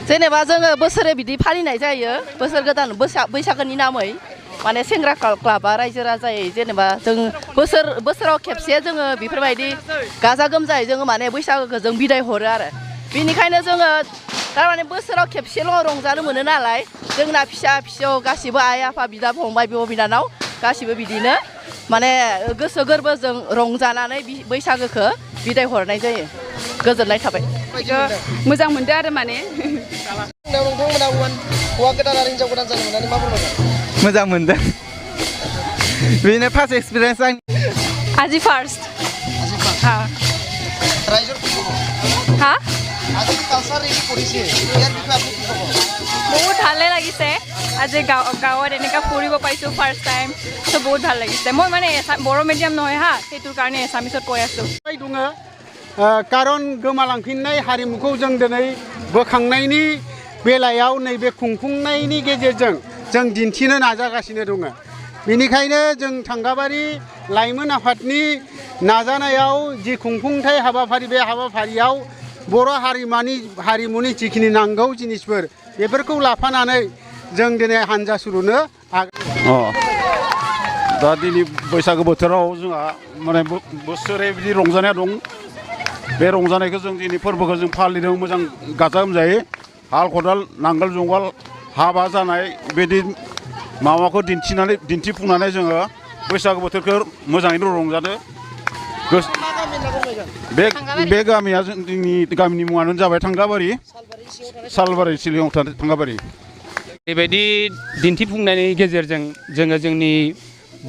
जेनेबा जोङो बोसोरे बिदि फालिनाय जायो बोसोर गोदान बैसागोनि नामै माने सेंग्रा क्लाबा रायजो राजायै जेनेबा जों बोसोराव खेबसे जोङो बेफोरबायदि गाजा गोमजायै जोङो माने बैसागोखौ जों बिदाय हरो आरो बेनिखायनो जोङो थारमाने बोसोराव खेबसेल' रंजानो मोनो नालाय जोंना फिसा फिसौ गासिबो आइ आफा बिदा फंबाय बिब' बिनानाव गासिबो बिदिनो माने गोसो गोरबोजों रंजानानै बैसागोखौ बिदाय हरनाय जायो गोजोननाय थाबाय मोजां मोनदों आरो माने नोंथांमोना हौवा गोदान आरो हिनजाव गोदान जानो मोननानै मा फोरमायगोन मोजां मोनदों बेनो फार्स्ट एक्सपिरियेन्स आं আজি ফার্স্ট হ্যাঁ ৰাইজৰ হ্যাঁ আজি কালচাৰ ৰেডি কৰিছে ইয়াৰ বিষয়ে আপুনি কি ক'ব বহুত ভালে লাগিছে আজি গাঁৱত এনেকা ফুৰিব পাইছোঁ ফাৰ্ষ্ট টাইম চ' বহুত ভাল লাগিছে মই মানে বড়ো মিডিয়াম নহয় হা সেইটোৰ কাৰণে এছামিছত কৈ আছোঁ दङ कारन गोमालांफिननाय हारिमुखौ जों दिनै बोखांनायनि बेलायाव नैबे खुंफुंनायनि गेजेरजों जों दिन्थिनो नाजागासिनो दङ बेनिखायनो जों थांगाबारि लाइमोन आफादनि नाजानायाव जि खुंफुंथाय हाबाफारि बे हाबाफारियाव बर' हारिमुनि जिखिनि नांगौ जिनिसफोर बेफोरखौ लाफानानै जों दिनै हानजा सुरुनो दा दिनै बैसागो बोथोराव जोंहा माने बोसोरे बिदि रंजानाया दं बे रंजानायखौ जों दिनै फोरबोखौ जों फालिदों मोजां गाजा गोमजायै हाल खदाल नांगोल जुंगाल हाबा जानाय बिदि माबाखौ दिन्थिफुंनानै जोङो बैसागो बोथोरखौ मोजाङैनो रंजादों बे गामिया जोंनि गामिनि मुङानो जाबाय थांगाबारि सालबारि सिलिङाव थांगाबारि बेबायदि दिन्थिफुंनायनि गेजेरजों जोङो जोंनि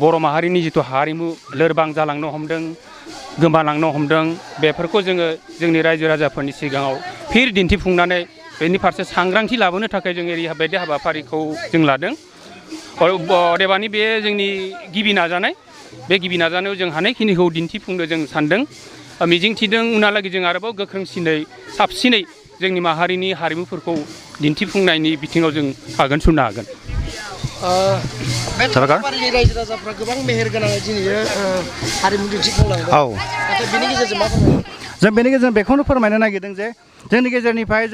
बर' माहारिनि जिथु हारिमु लोरबां जालांनो हमदों गोमालांनो हमदों बेफोरखौ जोङो जोंनि रायजो राजाफोरनि सिगाङाव फिर दिन्थिफुंनानै बेनि फारसे सांग्रांथि लाबोनो थाखाय जों ओरैबायदि हाबाफारिखौ जों लादों अदेबानि बे जोंनि गिबि नाजानाय बे गिबि नाजानायाव जों हानायखिनिखौ दिन्थिफुंनो जों सानदों मिजिंथिदों उनहालागै जों आरोबाव गोख्रोंसिनै साबसिनै जोंनि माहारिनि हारिमुफोरखौ दिन्थिफुंनायनि बिथिङाव जों आगान सुरनो हागोन थांगाबारिनि रायजो राजाफ्रा गोबां मेहेर गोनाङै दिनै हारिमु दिन्थिफुंलांदों नाथाय बेनि गेजेरजों मा फोरमायगोन जों बेनि गेजेरजों बेखौनो फोरमायनो नागिरदों जे जोंनि गेजेरनिफ्राय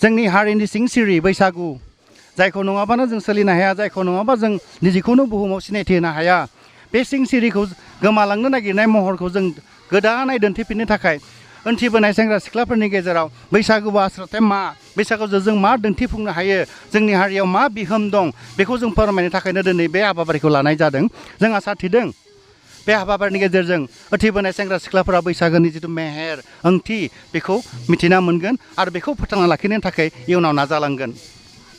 जोंनि हारिनि सिंसिरि बैसागु जायखौ नङाबानो जों सोलिनो हाया जायखौ नङाबा जों निजेखौनो बुहुमाव सिनायथि होनो हाया बे सिंसिरिखौ गोमालांनो नागिरनाय महरखौ जों गोदानै दिन्थिफिननो थाखाय उन्थिबोनाय सेंग्रा सिख्लाफोरनि गेजेराव बैसागुआ आसलथे मा बैसागुजों जों मा दिन्थिफुंनो हायो जोंनि हारियाव मा बिहोम दं बेखौ जों फोरमायनो थाखायनो दिनै बे हाबाफारिखौ लानाय जादों जों आसा थिदों बे हाबाफारिनि गेजेरजों उन्थिबोनाय सेंग्रा सिख्लाफोरा बैसागोनि जिथु मेहेर ओंथि बेखौ मिथिना मोनगोन आरो बेखौ फोथांना लाखिनो थाखाय इयुनाव नाजालांगोन